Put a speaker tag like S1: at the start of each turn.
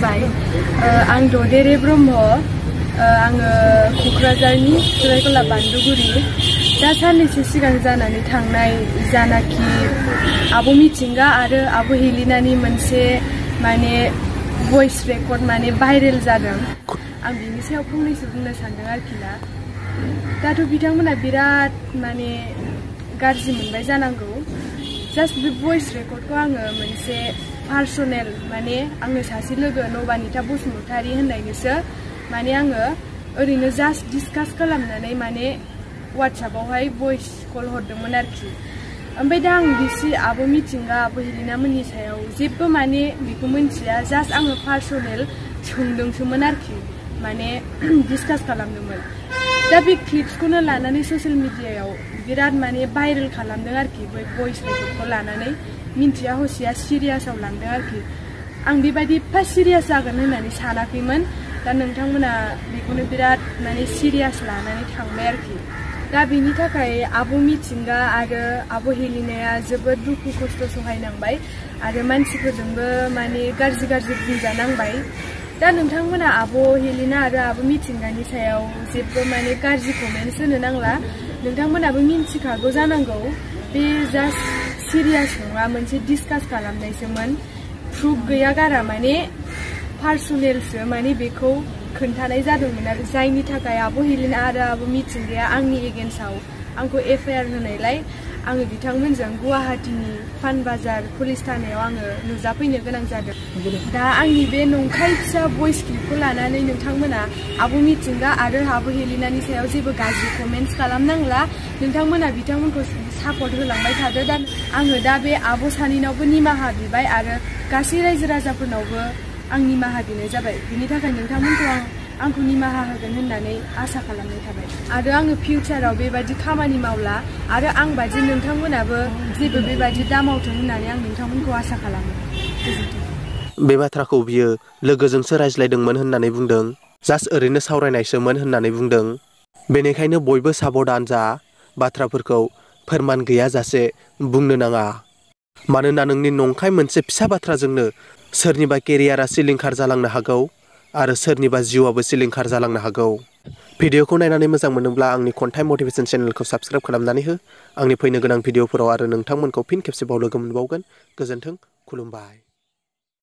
S1: खुलुमबाय आं ददेरे ब्रह्म आङो क'क्राझारनि सरायकला बान्दुगुरि दा साननैसो सिगां जानानै थांनाय जानाखि आब' मिथिंगा आरो आब' हेलिनानि मोनसे माने भइस रेकर्ड माने भाइरेल जादों आं बिनि सायाव फंनैसो बुंनो सानदों आरोखि ना दाथ' बिथांमोना बिराद माने गाज्रि मोनबाय जानांगौ जास्ट बे भइस रेकर्डखौ आङो मोनसे पार्सनेल माने आंनो सासे लोगो नबानिता बसुमतारी होननायनोसो माने आङो ओरैनो जास्ट डिसकास खालामनानै माने वाट्सएपआवहाय भइस कल हरदोंमोन आरोखि ओमफ्राय दा आं बिसि आब' मिथिंगा आब' हेलिना मोननि सायाव जेबो माने बेखौ मिन्थिया जास्ट आङो पार्सनेल सोंदोंसोमोन आरोखि माने डिसकास खालामदोंमोन दा बे क्लिप्सखौनो लानानै ससियेल मिडियायाव बिराद माने भाइरेल खालामदों आरोखि बै भइस रेकर्डखौ लानानै मिन्थिया हसिया सिरियासआव लांदों आरोखि आं बेबायदि एफा सिरियास जागोन होननानै सानाखैमोन दा नोंथांमोना बेखौनो बिराद माने सिरियास लानानै थांबाय आरोखि दा बेनि थाखाय आब' मिथिंगा आरो आब' हेलिनाया जोबोद दुखु खस्थ' सहायनांबाय आरो मानसिफोरजोंबो माने गाज्रि बुंजानांबाय दा नोंथांमोना आब' हेलिना आरो आब' मिथिंगानि सायाव जेबो माने गाज्रि कमेन्ट्स होनो नांला नोंथांमोनाबो मिन्थिखागौ जानांगौ बे जास्ट सिरियास नङा मोनसे डिसकास खालामनायसोमोन प्रुफ गैया गारा माने पार्सनेलसो माने बेखौ खोन्थानाय जादोंमोन आरो जायनि थाखाय आब' हेलिना आरो आब' मिथिंगाया आंनि एगेन्स्टआव आंखौ एफआइआर होनायलाय आङो बिथांमोनजों गुवाहाटीनि पानबाजार पुलिस थानायाव आङो नुजाफैनो गोनां जादों दा आंनि बे नंखाय फिसा भइस क्लिपखौ लानानै नोंथांमोना आब' मिथिंगा आरो आब' हेलिनानि सायाव जेबो गाज्रि कमेन्ट्स खालामनांला नोंथांमोना बिथांमोनखौ सापर्ट होलांबाय थादो दा आङो दा बे आब' सानैनावबो निमाहा बिबाय आरो गासै रायजो राजाफोरनावबो आं निमाहा बिनाय जाबाय बिनि थाखाय नोंथांमोनखौ आंखौ निमाहा होगोन होननानै आसा खालामनाय थाबाय आरो आङो फिउचाराव बेबायदि खामानि मावला आरो आं बायदि नोंथांमोनाबो जेबो बेबायदि दामावथों होननानै आं नोंथांमोनखौ आसा खालामो
S2: बे बाथ्राखौ बियो लोगोजोंसो रायज्लायदोंमोन होननानै बुंदों जास्ट ओरैनो सावरायनायसोमोन होननानै बुंदों बेनिखायनो बयबो साबधान जा बाथ्राफोरखौ फोरमान गैयाजासे बुंनो नाङा मानोना नोंनि नंखाय मोनसे फिसा बाथ्राजोंनो सोरनिबा केरियारा सिलिंखार जालांनो हागौ आरो सोरनिबा जिउआबो सिलिंखार जालांनो हागौ भिडिअखौ नायनानै मोजां मोनोब्ला आंनि खन्थाइ मटिभेसन चेनेलखौ साबस्क्राइब खालामनानै हो आंनि फैनो गोनां भिडिअफोराव आरो नोंथांमोनखौ फिन खेबसेबाव लोगो मोनबावगोन गोजोन्थों खुलुमबाय।